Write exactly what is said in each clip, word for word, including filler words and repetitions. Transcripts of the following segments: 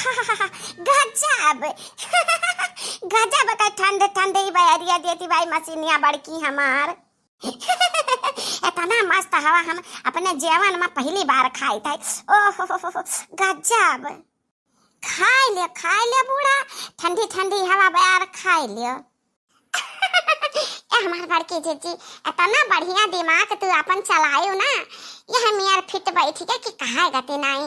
गजब, गजब का ठंड ठंड ही बयरिया देती बाई मशीनिया बड़की हमार। इतना मस्त हवा हम अपने जीवन में पहली बार खाई थे। ओहो, गजब। खाई ले, खाई ले बूढ़ा, ठंडी ठंडी हवा बयार खाई ले। ए हमार बड़की जीजी, इतना बढ़िया दिमाग तू अपन चलायू ना, यह मेर फिट बैठ के कि कहा गति नाई।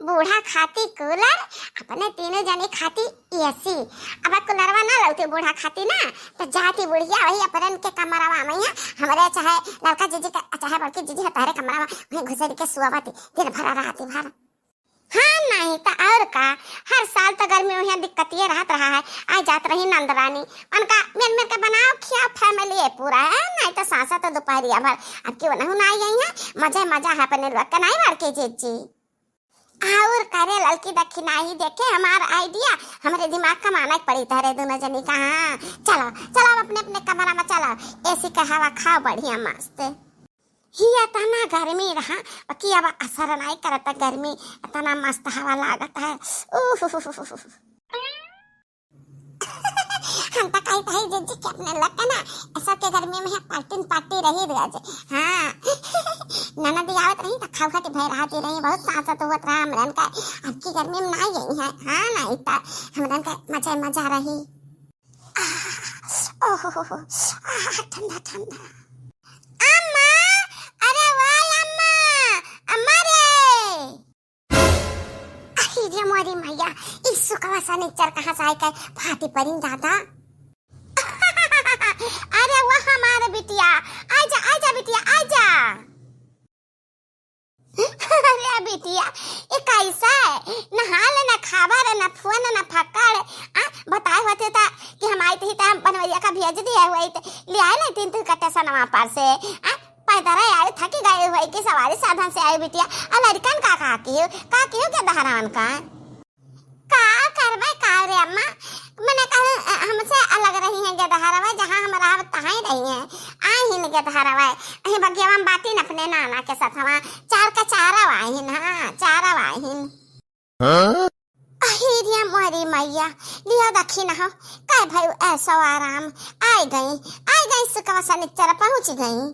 बूढ़ा खाती कूलर, अपने तीनों जने खाती एसी। अब कूलरवा ना लौती बूढ़ा खाती ना, तो जाती बुढ़िया वही अपने के कमरवा में है, हमरे चाहे लड़का जीजी का, चाहे बड़की जीजी है, तहरे कमरवा में वहीं घुसर के सुआवती दिन भर रात भर। हाँ, नहीं तो और का, हर साल तो गर्मी में दिक्कतिये रहत रहा है। आ जात रही नंद रानी, उनका मेर मेर के बनाओ खियाओ, फैमिली है पूरा है, नहीं तो सासा तो दोपहरिया भर। अब क्यों नहीं आई गई है, मजा मजा है अपने लोग के, नहीं बड़की जीजी। और करे ललकी दखिनाही देखे हमार आइडिया, हमरे दिमाग कमाना पड़ी तहरे दोनों जनी का। हाँ, चलो चलो, अब अपने अपने कमरा में चलो, एसी का हवा खाओ बढ़िया मस्त। हिया तना गर्मी रहा, बाकी अब असर नाई करत गर्मी, इतना मस्त हवा लागत है। उफ, उफ, उफ, उफ, उफ। हम तो कही थे जीजी कि अपने लोग के ना, ऐसा के गर्मी में है पार्टी पार्टी रही रोज। हाँ। ननद आवत रही तो खाऊ खाती भय रहा दे रही, बहुत सांसत हुआ रहा हमरन का। अब की गर्मी में ना यही है। हाँ, नहीं तो हमरन का मजा मजा रही। आह, ओहो, आह, ठंडा ठंडा। अम्मा, अरे वाह अम्मा, अम्मा रे। अरे रे मोरी मैया, ई सुकवा सनिचर कहाँ से आइके फाटी परी दादा। अरे वाह हमारे बिटिया, आजा आजा बिटिया आजा। अरे बिटिया, ये कैसा है? नहा ले, ना खावा रे, ना फुआ, ना, ना फक्का रे। आ, बताए होते ता कि हम आई थी ता बनवैया का भेज दिया हुआ ही, ले आए ना तीन तीन कट्टे सनवा पर से। आ, पैदल आए, थकी गए हुए कि सवारी साधन से आए बिटिया। आ लड़कन का, का कियो, का कियो के दहरान का? का करबे का रे अम्मा? मने कहूँ, अ, हमसे अलग रही हैं गेदहरवा, जहाँ हम रहब तहाँ ही रही हैं। आहिन गेदहरवा, अही बगियावा में बाटिन अपने नाना के साथ, वहाँ चार का चारा वाहिन, हाँ, चारा वाहिन। हाँ? अही रे मोरी मैया, लिया दखी ना हो, काय भाई ऐसो आराम, आई गई, आई गई सुकवा सनिचर पहुँच गई।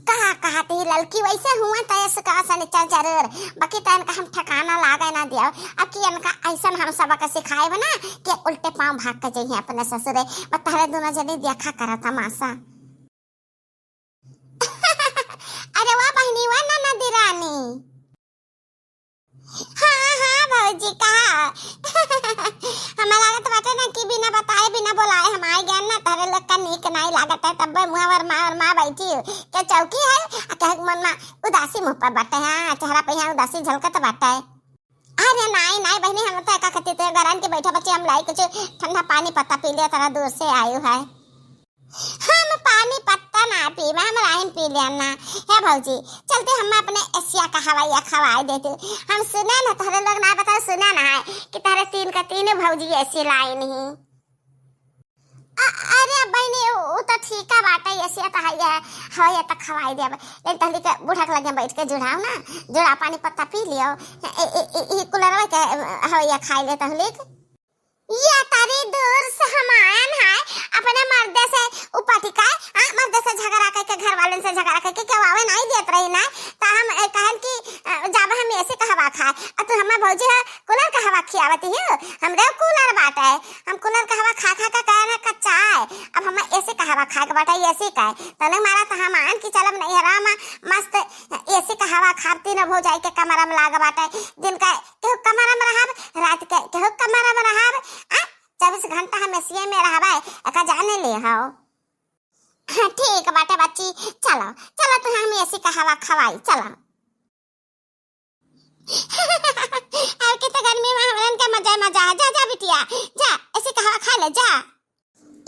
कहा, कहा ती ललकी वैसे हुआ त ऐसे कहा सनिचर जरूर, बाकी त इनका हम ठिकाना लागे ना दियो। अब की इनका ऐसन हम सबक सिखाएब ना कि उल्टे पाँव भाग के जइहे अपने ससुरे। बस तहरे दोनों जनी देखा करा तमाशा। अरे वाह बहिनी, वाह ननद रानी। हाँ, हाँ, भौजी, कहा? हमें लागत बाटे ना कि बिना बताए, बिना बोलाए हम आए गए ना, तहरे लोग का नीक नाई लागत है, तब्बे मुँह और माँ, और माँ बैठी हो। क्या चौकी है? आ कहे के मन में उदासी मुँह पर बाटे, हाँ, चेहरा पे यहाँ उदासी झलकत बाटे। अरे नाई, नाई बहिनी, हम तो एका खातिर तो गरम के बैठा बच्चे, हम लाई कुछ ठंडा पानी पत्ता पी लिया, तरा दूर से आयु है। हम पानी पत्ता ना पीबे, हम राइन पी लेना। हे भौजी, चलते हम अपने एसिया का हवैया खवाई देते। हम सुने न, तोहरे लोग ना बताओ, सुने ना है कि तोहरे तीन का तीन भौजी एसी लाइन ही। अ-, अरे बहिनी, उ, उ तो ठीक है बाटे, एसिया तो है, हवैया तो खवाई देब। लेकिन तहली के बूढ़ा के लगे बैठ के जुड़ाओ ना, जुड़ा पानी पत्ता पी लियो। ए, ए, ए, ए, कूलरवा के, अ, हवैया खाई ले तहली के। ये तारी दूर से हम आयन है, अपने मर्दे से उपटिकाए, हाँ, मर्दे से झगड़ा करके, घर वालन से झगड़ा करके, केहू आवे नाई देत रही ना, त हम, ए, कहन कि, अ, जाब हम एसी का हवा खाए, अ तू हमार भौजी है, कूलर का हवा खियावत ही, हमरे कूलर बाटे, हम कूलर का हवा खा खा के कहन है कच्चा है, अब हम एसी का हवा खाए के बाटे, एसी का है, तने मारा त हम आयन कि चलब नैहरा में मस्त एसी का हवा खाब, तीनों भौजाई के कमरा में लाग बाटे, दिन का केहू कमरा में रहब, रात के केहू कमरा में रहब, आ? चउबीस घंटा हम एसीए में रहबे, एका जाने ले हौ। हाँ, ठीक बाटे बच्ची, चलो, चलो तू हम एसी का हवा खवाई, चलो। अब के तो गर्मी में हमरन के मजा ही मजा है, जा, जा बिटिया, जा, एसी का हवा खा ले, जा।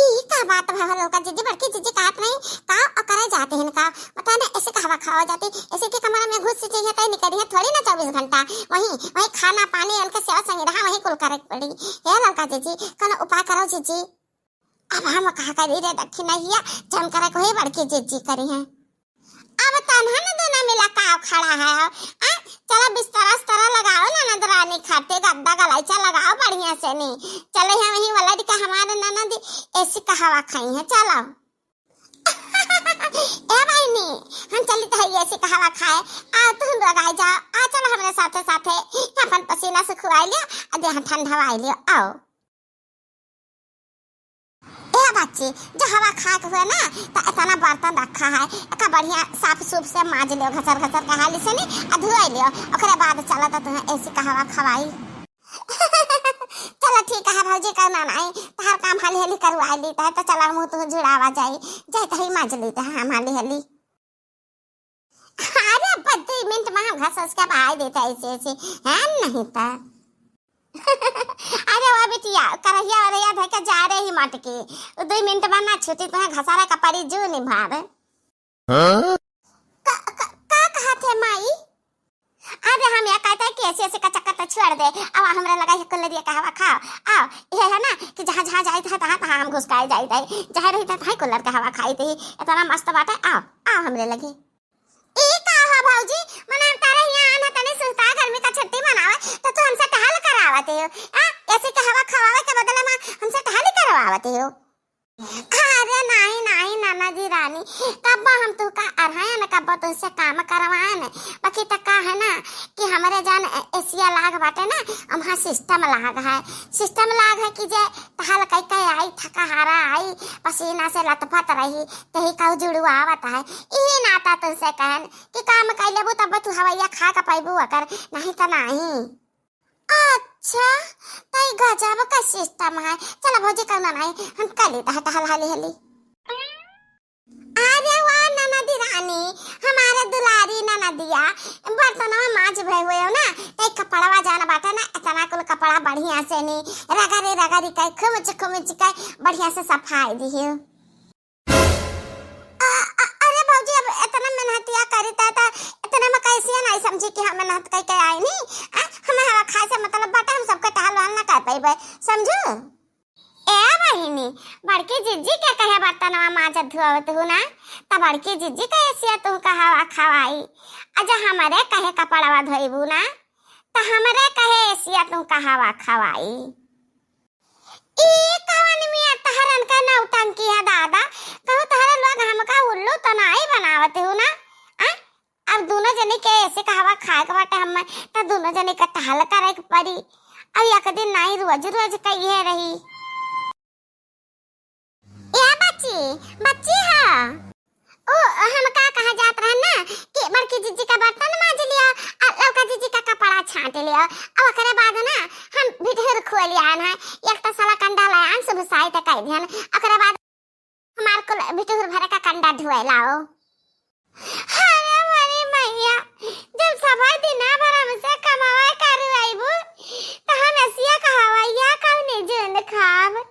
ई का बात भा ललका जीजी, बड़की जीजी कहत नहीं, का ओकरे जाते हैं का? बता ना, एसी का हवा खावा जाती, एसी के कमरा में घुस से चाहिए तय निकली है थोड़ी ना चउबीस घंटा, वहीं, वहीं खाना पानी, उनके सेवा संग रहा, वहीं कुल करे के पड़ी। हे ललका जीजी, कोनो उपाय करो जीजी। अब हम कहा करी रे दखिनहिया, जौन करे को ही बड़की जीजी करी है। अब तन्हा न दोनों मिला का खड़ा है हो? आ, चलो बिस्तरा उस्तरा लगाओ ननद रानी, खाटे गद्दा गलाइचा लगाओ बढ़िया से नी। चलो हम वहीं वाला दिखा हमारे ननद एसी का हवा खाई है, चलो। ए बहिनी, हम चली तो है एसी का हवा खाए, आ तुम लोग आ जाओ, आ चलो हमरे साथे साथे, अपन पसीना सुखवाई लियो, आ देह ठंडवाई लियो, आओ। ए बच्ची, जो हवा खाए के हुए ना, तो इतना बर्तन रखा है, एका बढ़िया साफ सूफ से माज लियो, घसर घसर के हाली से नी, आ धुआई लियो, ओकरे बाद चलो तो तुम्हें एसी का हवा खवाई। चलो ठीक है भौजी, करना नहीं, तहार काम हाली हाली करवाई ली, तो चलो मुँह तुह जुड़ावा जाई, जाए तो ही माज ली तो हम हाली हाली। अरे, अब दो मिनट में हम घस घस के बहाई देते ऐसे ऐसे, है नहीं तो। अरे वो बिटिया, करहिया वरहिया धर के जा रही मटकी, वो दो मिनट में ना छुटी, तुम्हें घसारा का परी जू नहीं भावे। हाँ? का, का, का कहा थे माई? अरे हम यह कहते हैं कि एसी एसी का चक्कर तो छोड़ दे, अब हमरा लगा है कुलरिया का हवा खाओ। आओ, ये है ना कि जहाँ जहाँ जाइत है तहाँ तहाँ हम घुसकाए जाइत है, जहाँ रही तहाँ कूलर का हवा खाई थी, इतना मस्त बात है। आओ, आओ हमरे लगे। ई का हो भौजी, मने हम तारे यहाँ आना तनी सुस्ता गर्मी का छुट्टी मनावे, तो तू हमसे टहल करावत हो? आ, एसी के हवा खवावे के बदले में हमसे टहल करवावत हो? अरे नाही, नाही, ननदी रानी, कब्बो हम तुहका अरहायन, कब्बो तुहसे काम करवायन, बाकी त का है ना कि हमरे जान ए-, एसिया लाग बाटे ना, वहाँ सिस्टम लाग है, सिस्टम लाग है कि जे टहल कई के आई, थका हारा आई, पसीना से लथपथ रही, तही कहू जुड़ुआवत है। इही नाता तुहसे कहन कि काम कई लेबू तब तू हवैया खा के पैबू अकर, नहीं त नाही। अच्छा, तई गजब का सिस्टम है। चला भौजी, कौनो नहीं, हम कर लेता है टहल हाली हाली। अरे वाह ननदी रानी, हमारे दुलारी ननदिया, बर्तनवा माज भए हुए हो ना, तई कपड़वा जान बाटे ना, इतना कुल कपड़ा बढ़िया से नी रगड़ी रगड़ी के, खुमच खुमच के बढ़िया से सफाई दिहियो। अ, अ, अरे भौजी, अब इतना मेहनतिया करी त, त इतना में कैसे नहीं समझी कि हम मेहनत कई के आई नी? आ, हमें हवा खाए से मतलब बाटे, हम सबके टहल वहल ना कर पइबे, समझू? ए बहिनी, बड़की जिज्जी के कहे बर्तनवा माजत धुआवत हूँ ना, त बड़की जिज्जी के एसिया तुहका हवा खवाई, आ जा हमरे कहे कपड़वा धोइबू ना, त हमरे कहे एसिया तुहका हवा खवाई। ई कवन मियाँ तहरन का नौटंकी है दादा? कहूँ तहरे लोग हमका उल्लू तो नाई बनावत हो ना? आ? अब दोनों जने के एसी का हवा खाए के बाटे हमें, त दोनों जने के टहल करे के पड़ी। अब एक दिन नाई, रोज रोज कहिए रही। ए बच्ची, बच्ची है। ओ, हम का कहा जात रहन ना कि बड़की जिज्जी का बर्तन माज लिया, आ लौका जिज्जी का कपड़ा छांट लिया, आ ओकरे बाद ना हम भिठुर खोल आन है, एक तो साला कंडा लायान सुबह साई तक आई ध्यान, ओकरे बाद हमार कुल भिठुर भरे का कंडा ढुए लाओ। अरे मोरी मैया, जब सभा दिना भर हमसे कमावा करवाइबू, त हम एसिया का हवैया कौने जून खाब?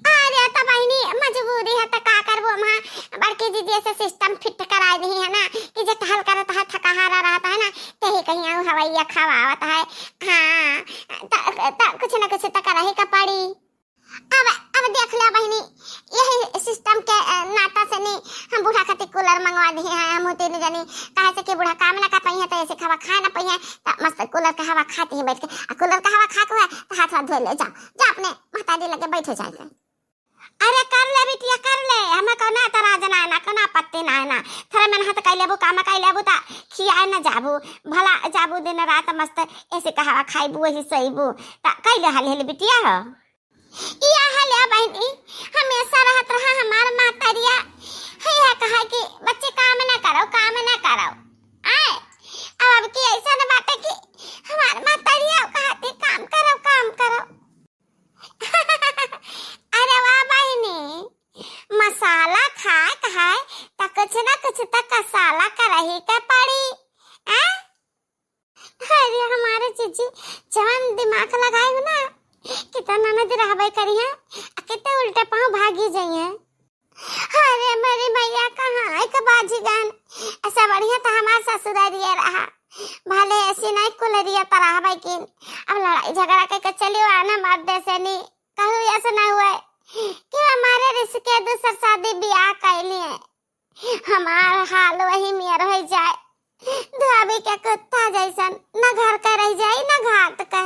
अरे त बहिनी, मजबूरी है त का करबो, हम बड़की दीदी से सिस्टम फिट कराए नहीं है ना कि जे टहल करत है, थकाहारा रहत है ना, तेही कहीं आऊ हवैया खवावत है। हाँ, त, त कुछ न कुछ त करही का पड़ी। अब, अब देख ले बहिनी, यही सिस्टम के, अ, नाता से नी हम बूढ़ा खातिर कूलर मंगवा दिए हैं, हम तीन जनी, काहे से कि बूढ़ा काम ना कर पाई है, तो एसी का हवा खा ना पाई है, त मस्त कूलर के हवा खाती है बैठ के, आ कूलर के हवा खा के है, तो हाथ वाथ धो ले, जा, जा अपने महतारी लगे बैठ जाए। अरे कर ले बिटिया, कर ले, हमें कौनो एतराज ना है ना, कौनो आपत्ति ना है ना। थोड़ा मेहनत कर लेबू, काम कर लेबू, त खियाए ना जाबू, भला जाबू दिन रात मस्त एसी का हवा खाइबू, वही सोइबू, त कर ले हाली हाली बिटिया हो। इया हाल है बहिनी, हमेशा रहत रहा हमार महतरिया, है कहा कि बच्चे काम ना करो, काम ना करो। आए, अब, अब की ऐसा न बाटे कि हमार महतरिया कहा कि काम करो, काम करो। अरे वाह बहिनी, मसाला खाए खाए त कुछ ना कुछ त कसाला करही के पड़ी, हैं? अरे हमारे जीजी जवन दिमाग लगाए हो ना, कितना ननद रहबे करी है, आ कितने उल्टे पाँव भागी जाइए। अरे मेरी मैया, कहाँ एक बाजी गन, ऐसा बढ़िया तो हमार ससुरारिया रहा, भले एसी नहीं कूलरिया त रहबे किन, अब लड़ाई झगड़ा करके चलियो आना मर्दे से नी, कहू ऐसा ना हुए कि हमारे रिश्ते दूसर शादी ब्याह कैली है। हमार हाल वही मेर होइ जाए, धोबी के कुत्ता जैसन, न घर के रह जाई, न घाट के।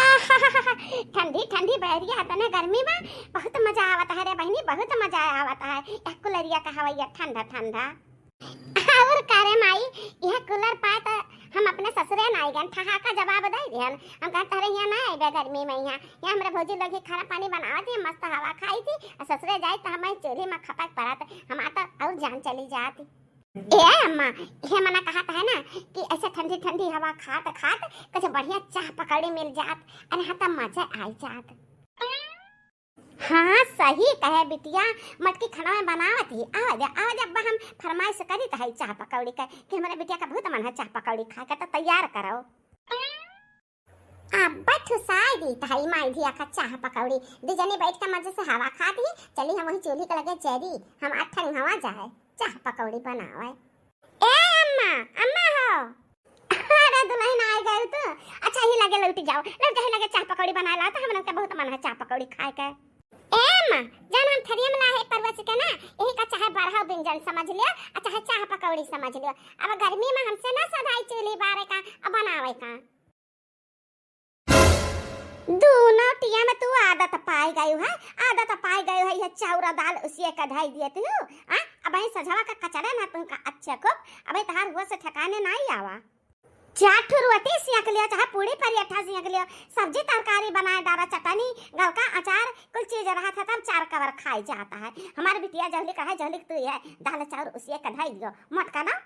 आहाहाहा, ठंडी ठंडी बहरिया है, तने गर्मी में बहुत मजा आवत है रे बहिनी, बहुत मजा आवत है। यह कुलरिया का हवैया ठंडा ठंडा। और का रे माई, यह कूलर पाए त हम अपने ससुरे ना आई गन, ठहाका जवाब दे दिहन। हम कहत रहे, यहाँ ना आइबे गर्मी में, यहाँ, यहाँ हमरे भौजी लोग ही खाना पानी बनावत ही, मस्त हवा खाई थी, और ससुरे जाई त हमें चूल्ही में खपक पड़त, हमार त और जान चली जात। ए अम्मा, ये मना कहत है ना कि ऐसे ठंडी ठंडी हवा खात खात कुछ बढ़िया चाह पकौड़ी मिल जात, अरे हाँ, त मजा आई जात। हाँ, सही कहे बिटिया, मटकी खनवा बनावत ही। आवा जा, आवा जा, अब्बा हम फरमाइश करी त है चाह पकौड़ी के, कि हमरे बिटिया का बहुत मन है चाह पकौड़ी खाए के, त तैयार करो। अब्बा ठुसाई दी त है माई धिया का चाह पकौड़ी, दू जनी बैठ के मजे से हवा खात ही। चली हम वही चूल्ही के लगे चली, हम आठ ठन हवा जाए, चाह पकौड़ी बनावे। ए अम्मा, अम्मा हो। अरे दुल्हन आ गए तू। अच्छा, ही लगे लौटी जाओ, लौट जाओ, ही लगे चाह पकौड़ी बनाए लाओ, त हमन के बहुत मन है चाह पकौड़ी खाए के। ए अम्मा, जान हम थरिया में लाहे परवस के ना, यही का चाहे बरहा व्यंजन समझ लियो, आ चाहे चाह पकौड़ी समझ लियो। अब गर्मी में हमसे ना सधाई चूल्ही बारे का, अब बनावे का। दोनों टिया में तू आदत पाए गई है, आदत पाए गई है, यह चाउर दाल उसिए का धई दिए तू, आ? अब ही सझवा का कचरे ना तुमका अच्छे को, अब ही तहार हुआ से ठिकाने नहीं आवा। चार ठो रोटी सियक लियो, चाहे पूड़ी पराठा सियक लियो, सब्जी तरकारी बनाए डारा, चटनी, गलका अचार, कुल चीज रहा था, तब चार कवर खाई जाता है। हमारे बिटिया जहली का है, जहली तू है, दाल चाउर उसिए का धई दियो, मोटका ना।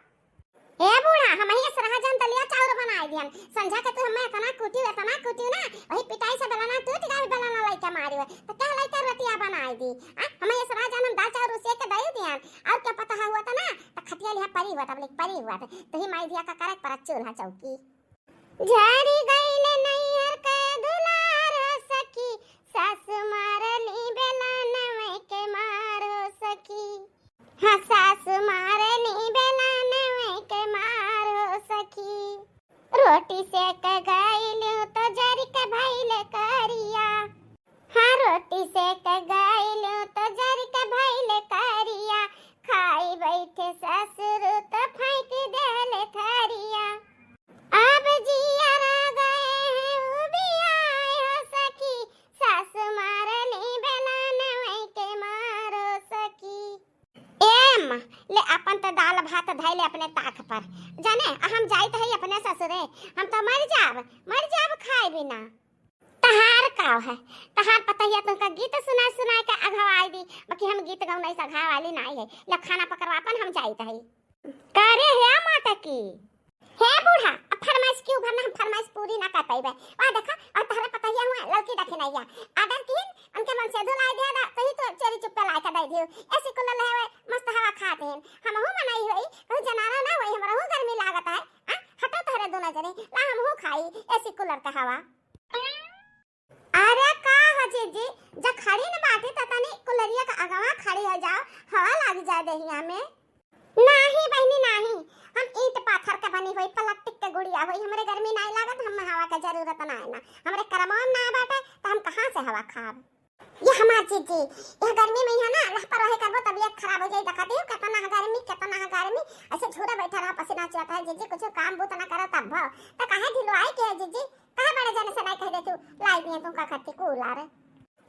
ए बूढ़ा, हम ही असरहा जान दलिया चाउर बनाए दियन। संझा के तू हमें इतना कूटी, इतना कूटी ना, वही पिटाई से बेलना टूट गया, बेलना लइके मारी हुए। तो क्या लइके रोटियां बनाए दी? आ, हम ही असरहा जान हम दाल चाउर उसिए के दे दियन। और क्या पता है हुआ था ना, तो खटिया लिहा परी हुआ, तब लिख परी हुआ था। तो ही माई धिया का करक पर चूल्हा चौकी। झरी गइल नैहर के दुलार हो सखी, सासु मारली बेलनवे के मार हो सखी। हाँ, सासु मारली बेलनवे के मार हो सखी। रोटी सेक गइलू तो जरि के भइल करिया। हाँ, रोटी सेक गइलू तो जरि के भइल करिया। खाई बैठे ससुर तो फेंक देले थरिया। अब जियरा गए हैं उबियाए हो सखी, सास मारली बेलनवे के मारो सखी। ए अम्मा, ले अपन त दाल भात धइले अपने ताक पर। जाने, हम जाइत हई अपने ससुरे, हम त मर जाब, मर जाब खाए बिना। तहार का है, तहार पतैया तुमका गीत सुनाए सुनाए के अघवाई दी, बाकी हम गीत गौनाई से अघाए वाली नाई है। ले खाना पकड़वा अपन हम जाइत हई। करे हे माता की। हे बूढ़ा, अब फरमाइश क्यों भरना, हम फरमाइश पूरी ना कर पाइबे। वाह देखा, और तहरे पतैया हुआ लड़की देखी नहीं है। ऑर्डर कीन, उनके मन से धुलाई दे दा, तो ही तो चोरी चुप्पे ला के दे दियो। एसी कूलर ले हुए, मस्त हवा खाते हैं। हम हूँ मनाई हुई, कहूँ जनाना ना हुई, हमरा हूँ गर्मी लागत है। आ, हटो तहरे दोनों जने, ला हम हूँ खाई एसी कूलर का हवा। अरे का हो जीजी, जब खड़ी न बाटी त तनी कुलरिया के अगवा खड़ी हो जाओ, हवा लाग जाए देहिया में। नाही बहिनी नाही, हम ईंट पाथर के बनी हुई, प्लास्टिक के गुड़िया हुई, हमरे गर्मी नाही लागत, हम हवा के जरूरत ना है ना, हमरे करमवा में ना बाटे, त हम कहाँ से हवा खाब? ये हमार जीजी, यह गर्मी में यहाँ ना लापरवाही करबो, तबीयत खराब हो जाई। देखा दियो कितना है गर्मी, कितना है गर्मी, ऐसे झूरा बैठा रहा, पसीना चुआता है। जीजी कुछ काम बूत ना करो तब भव, त काहे ढिलवाई के है जीजी? कहाँ बड़े जने से नहीं कह दे तू, लाई दिए तुमका खत्ती कूलर।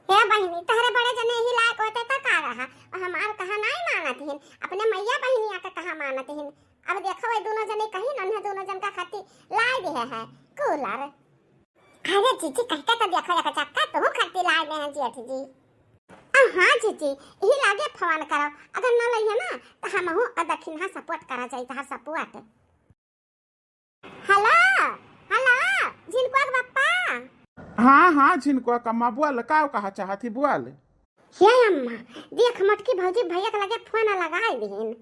हे बहिनी, तहरे बड़े जने ही लायक होते त का रहा? और हमार कहा नहीं मानत हिन, अपने मैया बहिनिया के कहा मानत हिन। अब देखो, ये दोनों जने कहीं न, उन्हें दोनों जन का खत्ती लाई दिए है कूलर। अरे जीजी, कह के तो देखो, एक चक्का तू खत्ती लाई दे हैं जेठ जी। आ हाँ जीजी, यही लागे फोन करो, अगर न लइहे ना, तो हमहू और दक्षिणा सपोर्ट करा जाई, तहार सपोर्ट। हेलो, हेलो, झिनकुआ के पप्पा। हाँ, हाँ, झिनकुआ कम्मा, बोल, का कहा चाहत ही, बोल। हे अम्मा, देख मोटकी भौजी भैया के लगे फोन लगाए दिहिन।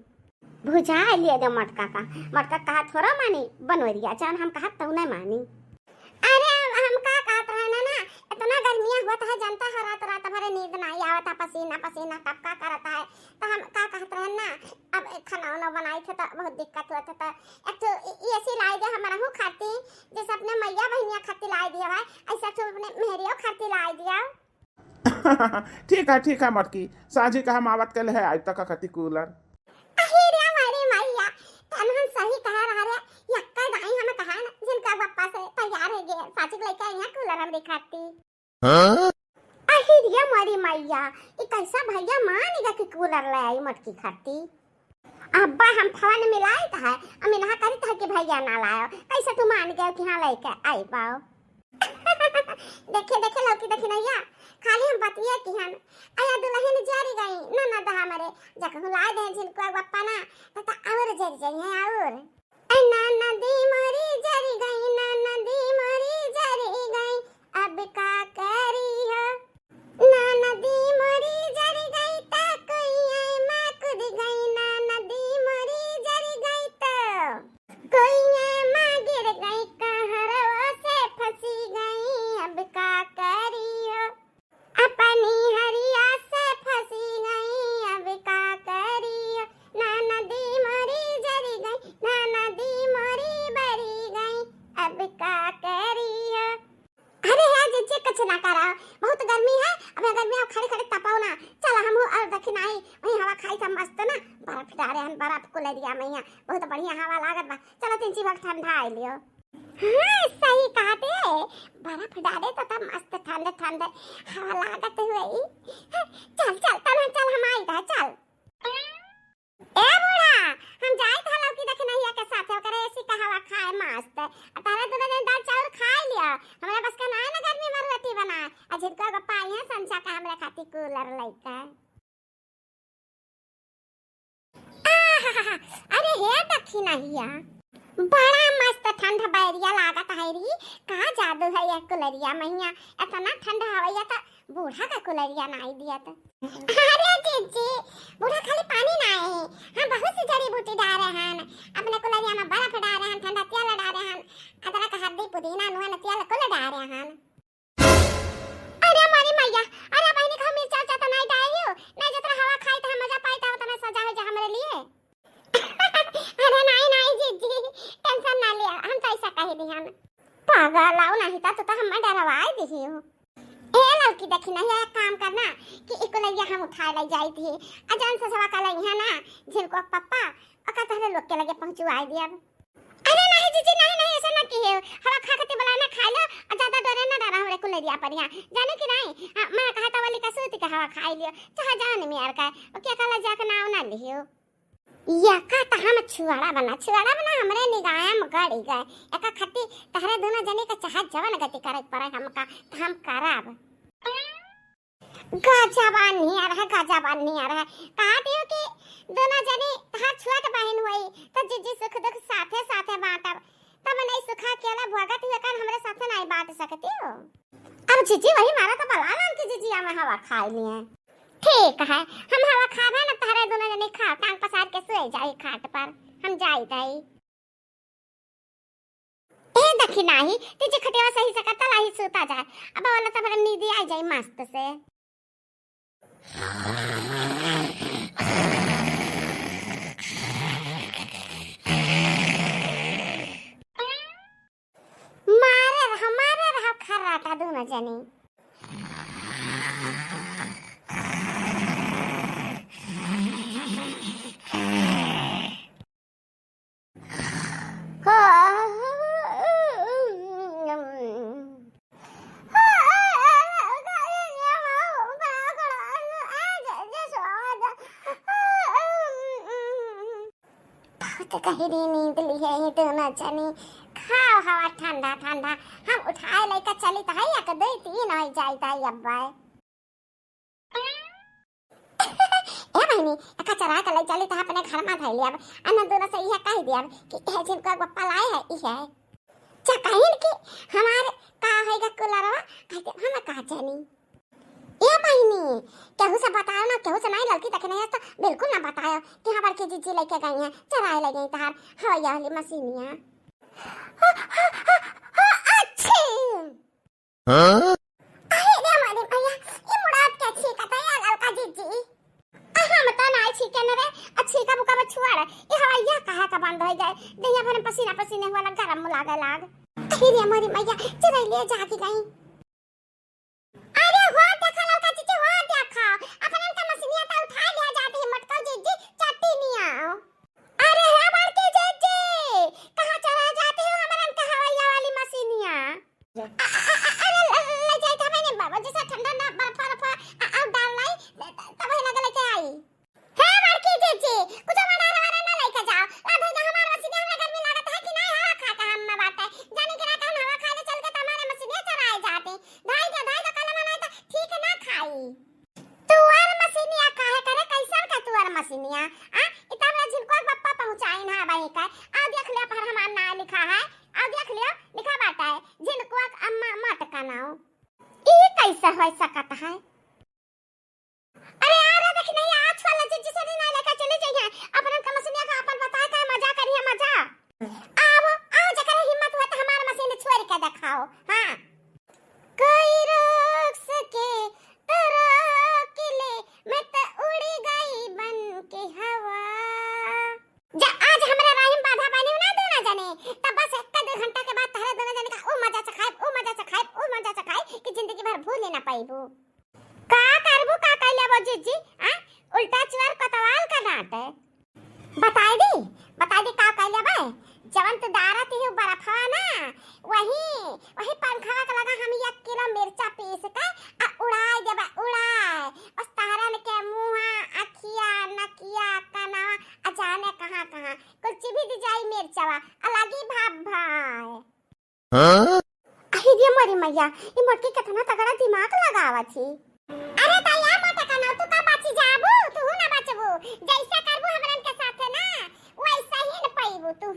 भुजाए लिए दे मोटका का। मोटका कहा थोड़ा मानी, बनोरिया, जौन हम कहत तौने मानी। अरे, हम का कहत रहे ना, ना, इतना गर्मिया होत है, जनता है, रात, रात भर नींद नहीं आवत है, पसीना, पसीना टपका करत है। तो हम का कहत रहे ना, अब खाना उना बनाई थे तो बहुत दिक्कत होत है, तो एक ठो ए-, एसी लाई दे हमरहू खाती, जैसे अपने मैया बहिनिया खाती लाई दिया है, ऐसा तो अपने मेहरियो खाती लाई दिया। ठीक है, ठीक है मोटकी, साझी का हम आवत के ले है, आज तक खाती कूलर। अरे रे, हमरे खाती। हाँ? अहिरिया मोरी मैया, ई कैसा भैया मान गया कि कूलर ले आई मोटकी खाती। अब्बा हम फोन मिलाइत है, अमिनहा करित है कि भैया ना लायो, कैसे तू मान गयो कि हाँ लेके आई पाओ। देखे देखे लौकी देखी नैया, खाली हम बतिये किहन, आया दुलहिन जरि गई ननद हमरे, जकहूँ लाइ दे झिनकुआ बप्पा ना, त त और जरि जाई है और। ऐ ननदी मोरी जरि गई, ननदी मोरी जरि गई, अब का करी हो। ननदी मोरी जरि गई त कुइयाँ मा कुदि गई, ननदी मोरी जरि गई त कुइयाँ मा गिर गई, कहरवा से फँसी गई, अब का करी हो। अपनी हरिया से फँसी गई, अब का करी हो। ननदी मोरी जरि गई, ननदी मोरी बरि गई, अब का करी हो। अरे हे जिज्जी, कुछ ना करा, बहुत गर्मी है। अब गर्मी में खड़े खड़े तपाओ ना। चला हमहू और देखी नाही, वहीं हवा खाई था मस्त ना, बर्फ डारे हन, बर्फ कुलरिया में यहाँ बहुत बढ़िया हवा लागत बा। चला तीन चीज ठंडा आई लियो। हाँ, सही कहते, बर्फ डारे तो तब मस्त ठंडे ठंडे हवा लागत हुए। चल चल तब चल, हम आई था, चल। ए बूढ़ा, हम जाइत ह लौकी देखे नैया के साथे, ओकरे एसी का हवा खाए मस्त। आ तारे दुनो जन दाल चाउर खाए लिया। हमरा बस का नाय ना गर्मी में रोटी बनाए। आ झिनका के पाई है संझा का हमरा खातिर कूलर लइका। आहाहा, अरे हे दखी नैया, बड़ा मस्त ठंड बैरिया लागत है री। का जादू है ये कूलरिया मैया, इतना ठंड हवैया त बूढ़ा का कुलरिया नाई दिया त। अरे जीजी, बूढ़ा खाली पानी नाई, हम बहुत सी जड़ी बूटी डारे हन। अपने कुलरिया में बर्फ डारे हन, ठंडा तेल डारे हन, अदरक, हल्दी, पुदीना, नून, तेल कुल डारे हन। अरे मोरी मैया, अरे बहिनी, हम मिर्चा उर्चा त नाई डारी हो, नाई जतरा हवा खाई त हम मजा पाई त उतना सजा हो जा हमरे लिए। अरे नाई नाई जीजी, tension ना लिया, हम तो ऐसा कह दी हम। पागल आओ नहीं त तू तो हम डरवाई दी हो। ए लड़की देखी नहीं, एक काम करना कि इकुलैया हम उठाए ले जाई थी। आ जान से सवा का लई है ना, झिनको पप्पा, ओका तहरे लोग के लगे पहुँचवाई दिया। अरे नहीं जीजी, नहीं, नहीं, ऐसा ना किहे। हवा खा के बोला ना खा लो, आ ज्यादा डरे ना डरा हमरे कुलरिया पर यहाँ। जाने कि नहीं, हाँ, मैं कहा था वाली का सूती का हवा खाई लियो, चाहे जान में यार का, ओके कला जाके नाव ना लियो। या का त हम छुआड़ा बना, छुआड़ा बना हमरे निगाह में गड़ी गए। एका खट्टी तहरे दोनों जने के चाहे जवन गति करे के पड़े हमका, त हम करब। गजब नियर है, गजब नियर है। कहा दियो कि दोनों जने तहार छोट बहिन होई, त जिज्जी सुख दुख साथे साथे बांटब। तब नहीं सुखा अकेला भोगत हुए कान हमरे साथे नहीं बांट सकती हो। अब जिज्जी वही मारा तो बला लान की जिज्जी हमें हवा खाई लिए। ठीक है, हम हवा खाबे न, तहरे दोनों जने खा, टांग पसार के सोए जाई खाट पर, हम जाई ताई। ए दखी नाही, तुझे खटिया सही से कतल आही सूता जाए, अब वाला तो बड़ा नींद आ जाई मस्त से। मारे रहा, मारे रहा, खर्राटा दोनों जने। बहुत गहरी नींद ली है ये दोनों जनी। खाओ हवा ठंडा ठंडा, हम उठाए लेकर चली त है, एक दो तीन हो जाई त है अब्बा। ए बहिनी, एका चरा के ले चली त अपने घर में धइली अब। अन दोनों से यह कह दिया कि यह जिनको एक बप्पा लाए है, यह। चकाइन की हमारे का होएगा कुलरवा, कहते हम का जानी। ए बहिनी, केहू से बताओ ना, केहू से नहीं लड़की देखे नहीं है तो बिल्कुल ना बताओ कि हाँ बड़की जीजी लेके गई हैं, चराए ले गई तहार हवैया वाली मशीनिया। अच्छी। हाँ? अरे रे मारे भैया, ये मुराद के छीका था यार लड़का जीजी। आ हम तो ना छीके न रे, आ छीका बुका बछुआड़, ये हवैया कहा का बंद हो जाए, देहिया भर में पसीना पसीने हुआ लग, गरम लागे लाग। अरे रे मारी मैया, चुरैलिया जागी गई। अरे हो देखा ललका जीजी, हो देखा, अपनन का मशीनिया त उठा लिया जाती है, मटका जीजी, चट्टी नहीं आओ। अरे हे बड़की जीजी, कहाँ चला जाती हो हमरन का हवैया वाली मशीनिया? अ-, अ-, अ-, अरे ल-, जैसे ठंडा ठंडा बर्फा बर्फा आ, आ डाल लाई, त-, त-, तब ही लगे लेके आई। हे बड़की जीजी, कुछ बड़ा रहा ना लेके जाओ। ला धोई दे हमार मशीन, हमरा गर्मी लागत है कि नहीं, हवा खा के हम में बाटे। जाने के ना कहन हवा खाए चल के त हमारे मशीन चराए जाते। धोई दे, धोई दे, कल मनाए त ठीक ना खाई। तुअर मशीनिया काहे करे, कैसन का तुअर मशीनिया? आ, इ त हमरा झिनकुआ के पप्पा पहुँचाइन है वही का। आ देख लियो पर हमार नाम लिखा है। आ देख लियो, लिखा बाटे, झिनकुआ के अम्मा मटकनौ। ई कैसे हो सकत है? अरे, अरे, देख नहीं, आज वाला जीजी से नहीं लेके चली जाइए। अपन का मशीनिया का अपन बताए का मजा करिए, मजा। आओ, आओ, जकरा हिम्मत हुआ त हमार मशीन छोड़ के देखाओ। हाँ। कोई रोक सके तो रोक ले, मैं तो उड़ी गई बन के हवा। जा आज हमरा राहिम बाधा बनी ना दोनों जने, तब बस एक दो घंटा के बाद तहरे दोनों जने का ओ मजा से खाए, ओ मजा से खाए, ओ मजा से खाए कि जिंदगी भर भूल ही ना पाइबू। का करबू, का कैले बा जीजी? आ? उल्टा चुअर कोतवाल का डांटे। बताई दी, बताई दी का कैले बा? जवन तू डारत ही बर्फवा ना, वही, वही पंखवा के लगा हम एक किलो मिर्चा पीस के आ उड़ाए देबा, उड़ाए। बस तहरन के मुँहा, अखिया, नकिया, कनवा, आ जाने कहाँ कहाँ कुल चिबी दी जाई मिर्चवा, आ लगी भाप भाए। हाँ? अरे रे मोरी मैया, ई मोटकी कितना तगड़ा दिमाग लगावत ही। अरे दैया मोटकनौ, तू का बची जाबू? तू ना बचबू। जैसा करबू हमरन के साथे ना, वैसा ही न पइबू तू।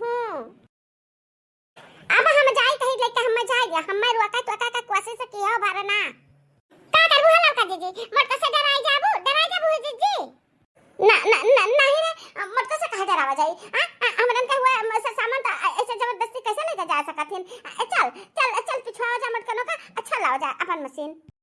अब हम जाई कहीं लेके हम जाई, हम रोका तो का कोशिश किया भरना।